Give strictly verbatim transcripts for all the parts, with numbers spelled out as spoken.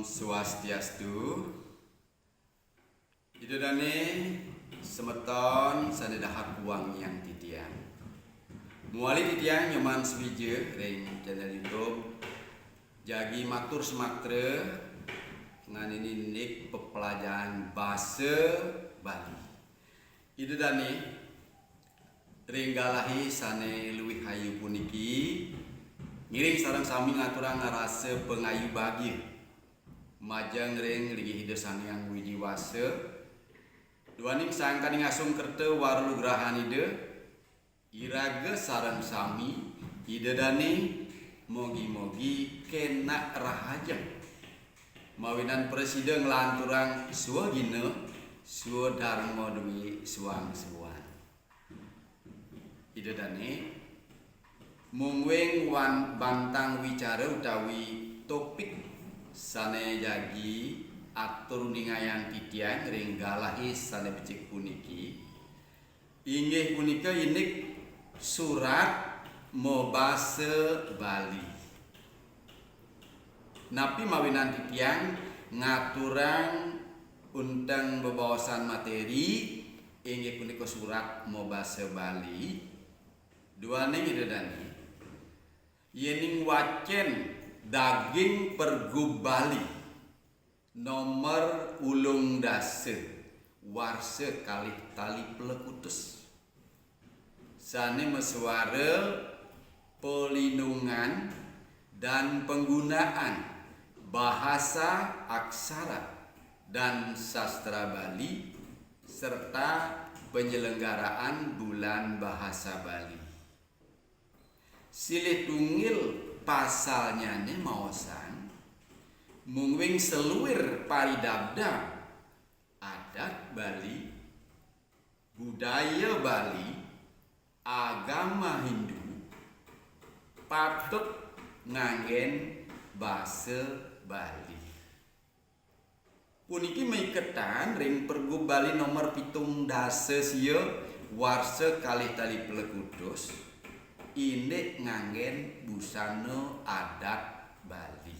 Swastiastu. Ida dane semeton sane dahat wangiang titiang. Muali titiang Nyoman Swija ring channel YouTube. Jagi matur semeton nganinin indik pepelajaran basa Bali. Ida dane ring galahe sane luih ayu puniki, ngiring sareng sami ngaturang rasa pangayu bagia majeng ring linggih Ida Sang Hyang Widi Wasa, duaning sangkaning asung kerta wara nugrahan Ida, iraga sareng sami, Ida dane, mogi-mogi kenak rahajeng mawinan prasida nglanturang swagina, swadarma duwe suang-suang. Ida dane, mungguing wan bantang wicara utawi topik sane jagi atur ningayang titiang ring galahe sane becik puniki, inggih punika indik surat mabasa Bali. Napi mawinan titiang ngaturang unteng bebaosan materi, inggih punika surat mabasa Bali, duaning Ida dane, yening wacen daging pergub Bali, nomor ulung dasa, warsa kalih tali plekutus, sane masuara pelindungan dan penggunaan bahasa aksara dan sastra Bali serta penyelenggaraan Bulan Bahasa Bali. Silih tunggil pasalnyane maosang, mungguing saluir paridabdab adat Bali, budaya Bali, agama Hindu patut nganggen basa Bali. Puniki maiketan ring Pergub Bali nomor pitung dasa sia, warsa kalih tali plekutus, indik nganggen busana adat Bali.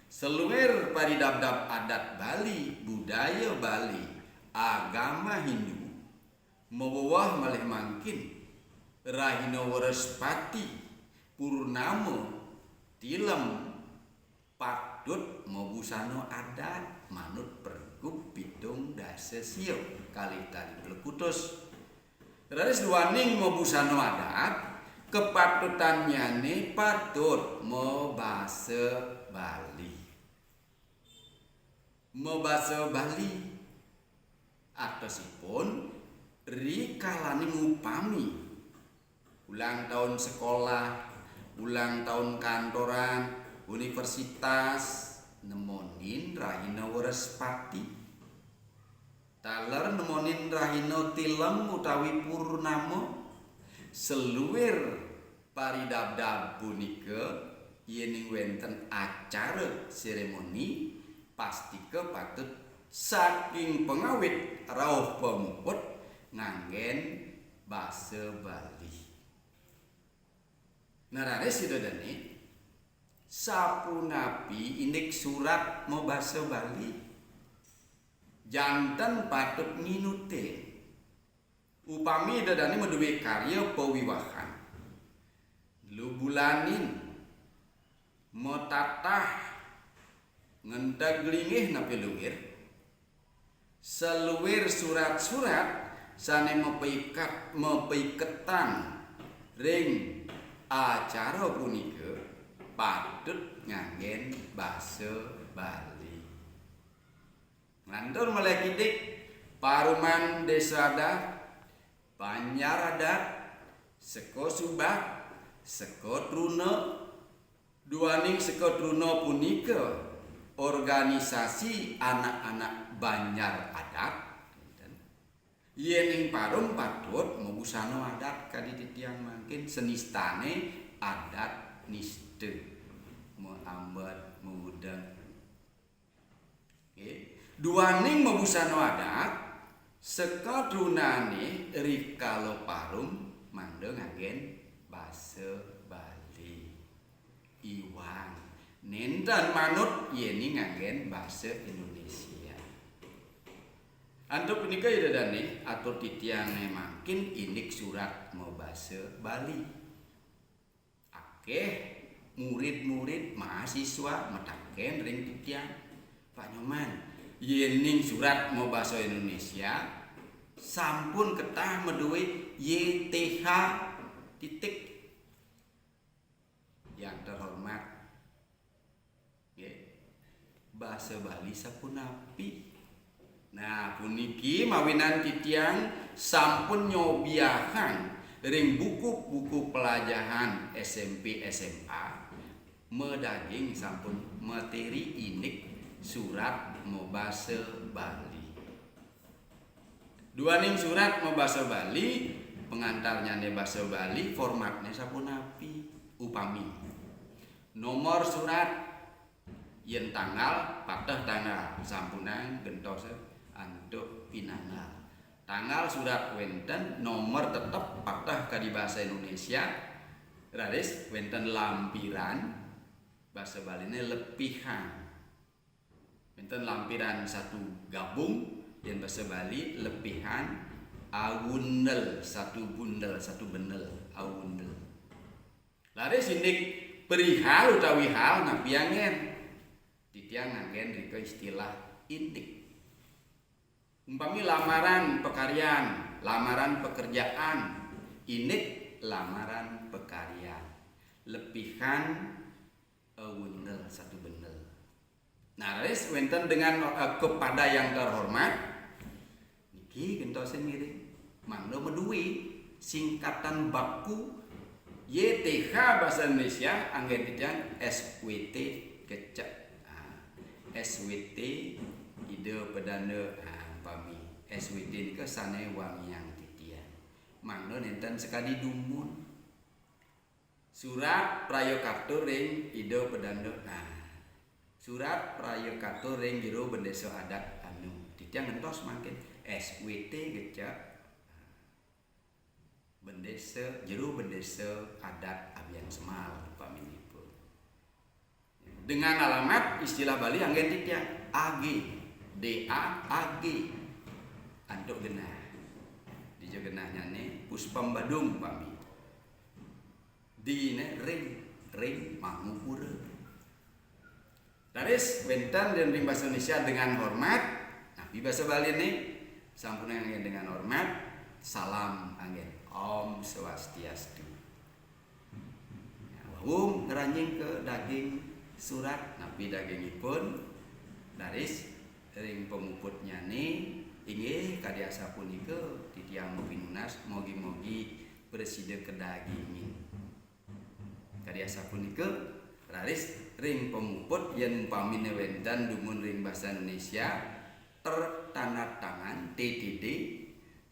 Saluir paridabdab adat Bali, budaya Bali, agama Hindu, maweweh malih mangkin, rahina Wrespati, Purnama, Tilem, patut mabusana adat manut Pergub pitung dasa sia kalih tali plekutus. Raris duaning mabusana adat, kapatutannyane patut mabasa Bali. Mabasa Bali. Atosipun, rikalaning upami ulang taun sekolah, ulang taun kantoran, universitas, nemonin rahina Wrespati. Taler nemonin rahina Tilem utawi Purnama, saluir paridabdab punika, yening wenten acara seremoni, pastika patut saking pangawit rauh pamuput nganggen basa Bali. Nah, raris Ida dane, sapunapi indik surat mabasa Bali? Janten patut nginutin. Upami Ida dane madue karya pawiwahan, lubulanin, matatah, ngenteg linggih napi luir, saluir surat-surat sane mapaikat, mapaiketan ring acara punika patut nganggen basa Bali. Nglantur malih kidik, paruman desa adat, banjar adat, seka subak, seka truna, duaning seka truna punika organisasi anak-anak banjar adat, yening parum patut mabusana adat kadi titiang mangkin, senistane adat nista, maambet, maudeng. Nggih. Duaning mabusana adat, seka trunane rikala parum mangda nganggen basa Bali. Iwang, Nénten manut yéning nganggén basa Indonesia. Antuk punika Ida dané atur titiang mangkin indik surat mabasa Bali. Akéh murid-murid mahasiswa mataken ring titiang, "Pak Nyoman, yéning surat mabasa Indonesia sampun ketah madué Y T H titik." Yang terhormat, nggih, basa Bali sapunapi? Nah, puniki mawinan titiang sampun nyobiahang ring buku-buku pelajahan S M P, S M A, madaging sampun materi indik surat mabasa Bali. Duaning surat mabasa Bali, pangantarnyané basa Bali, formatné sapunapi? Upami, nomor surat, yén tanggal, pateh tanggal, sampunang gentos antuk pinanggal. Tanggal surat wénten, nomor tetep pateh kadi basa Indonesia, raris wénten lampiran, basa Baliné lepihan. Wénten lampiran satu gabung, yén basa Bali lepihan awundel, satu bundel, satu bendel, awundel. Raris indik perihal utawi hal napi anggén? Titiang nganggén rika istilah indik. Umpami lamaran pakaryan, lamaran pekerjaan, indik lamaran pakaryan. Lepihan awundel, satu bendel. Nah, raris wénten dengan, eh, kepada yang terhormat. Niki gentosin ngiring. Mangda madué singkatan baku Y T H basa Indonesia, anggén titiang S W T kecek. Ah, S W T Ida Pedanda, ah, umpami. S W T nika sané wangiang titiang. Mangda nénten sakadi dumun. Surat praya katur ring Ida Pedanda. Nah, surat praya katur ring Jero Bendésa Adat anu. Titiang ngentos mangkin S W T kecek. Bendésa, Jero Bendésa Adat Abiansemal upaminipun. Dengan alamat istilah Bali anggén titiang A G, D A A G. Antuk genah. Dija genahnyané Puspem Badung umpami. Diné ring, ring Mangupura. Raris wénten ring basa Indonesia dengan hormat, napi basa Baliné? Sampun anggén dengan hormat, salam anggén. Om Swastiastu. Nah, wau ngranjing ka daging surat, napi dagingipun? Raris ring pamuputnyané, inggih kadi asapunika titiang mapinunas, mogi-mogi prasida kadagingin. Kadi asapunika, raris ring pamuput yén umpaminé wénten dumun ring basa Indonesia, tertandatangan T T D,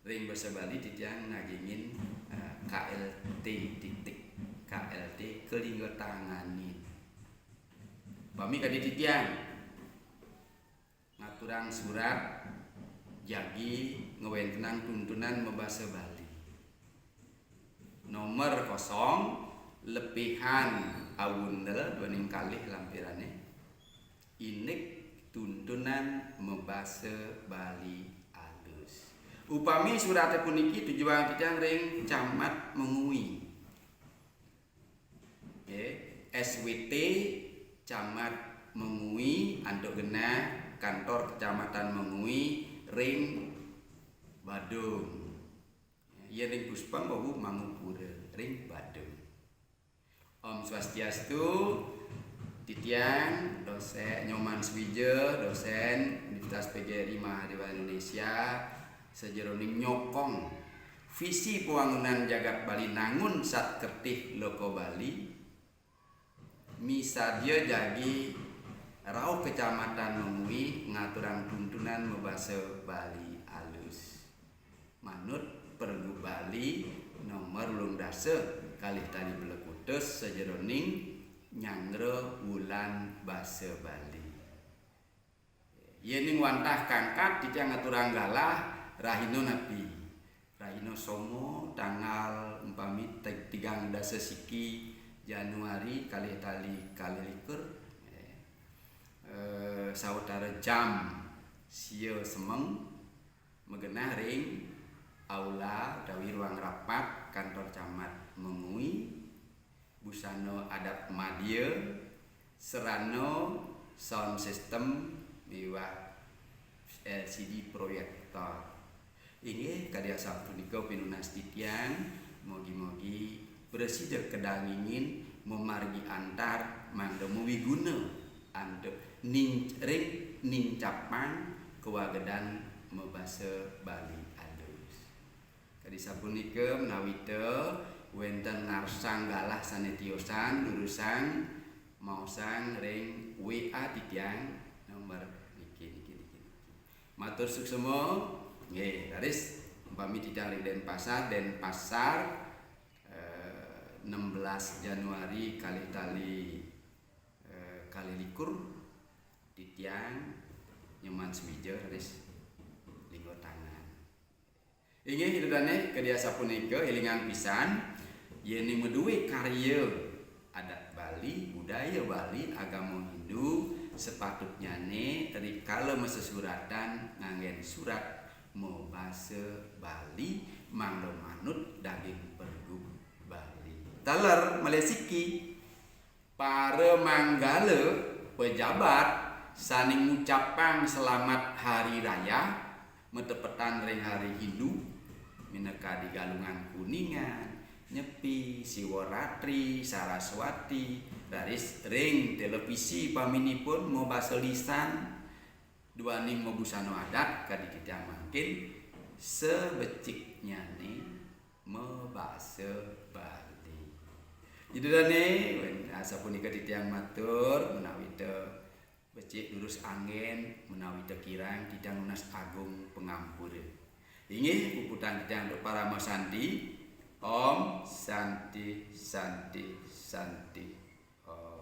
ring basa Bali titiang nagingin, eh, K L T titik, K L T kalingga tanganin. Upami kadi titiang ngaturang surat jagi ngwéntenang tuntunan mabasa Bali. Nomor kosong, lepihan awundel duaning kalih lampirané. Indik tuntunan mabasa Bali alus. Upami suraté puniki tujuang titiang ring Camat Mengwi. Nggih, S W T Camat Mengwi, antuk genah kantor Kecamatan Mengwi ring Badung. Yén ring Puspem wau Mangupura ring Badung. Om Swastiastu, titiang dosén Nyoman Suwija, dosén Universitas P G R I Mahadéwa Indonesia, sajeroning nyokong visi pawangunan jagat Bali nangun sat kertih loka Bali, misadia jagi rauh Kecamatan Mengwi ngaturang tuntunan mabasa Bali alus. Manut Pergub Bali nomor ulung dasa kalih tali pelekutus sajeroning nyanggra wulan basa Bali. Yéning wantah kangkat titiang ngaturang galah, rahina napi? Rahina Soma, tanggal umpami ti-, tigang dasa siki Januari kalih tali kalih likur. eh, sawetara jam sia semeng magenah ring aula utawi ruang rapat kantor camat Mengwi, busana adat madya, sarana sound system miwah L C D proyektor. Inggih kadi asapunika pinunas titiang, mugi-mugi prasida kadangingin mamargi antar mangda mawiguna antuk ning ring nincapang kawagedan mabasa Bali alus. Kadi sapunika menawita wenten ngarsang galah sane tiosan durusang maosang ring W A titiang nomor niki niki niki niki. Matur suksma. Nggih, raris umpami titiang ring Denpasar, Denpasar, eh, enam belas Januari kalih tali, eh, kalih likur, titiang Nyoman Sumija raris lingga tangan. Inggih, Ida dane, kadi asapunika, elingang pisan, yene madue karya adat Bali, budaya Bali, agama Hindu, sepatutnyane rikala masesuratan nganggen surat mabasa Bali, mangda manut daging pergub Bali. Taler malih siki, para manggala pejabat sane ngucapang selamat hari raya, matepetan ring hari Hindu, minakadi Galungan Kuningan, Nyepi, Siwaratri, Saraswati, raris ring televisi paminipun mabasa lisan, duaning mabusana adat, kadi titiang mangkin, sabeciknyane mabasa Bali. Ida dane, wen, asapunika titiang matur, menawita becik durus anggen, menawita kirang, titiang nunas agung pangampura. Inggih, puputang titiang antuk parama santi. Om Santi, Santi, Santi. Om.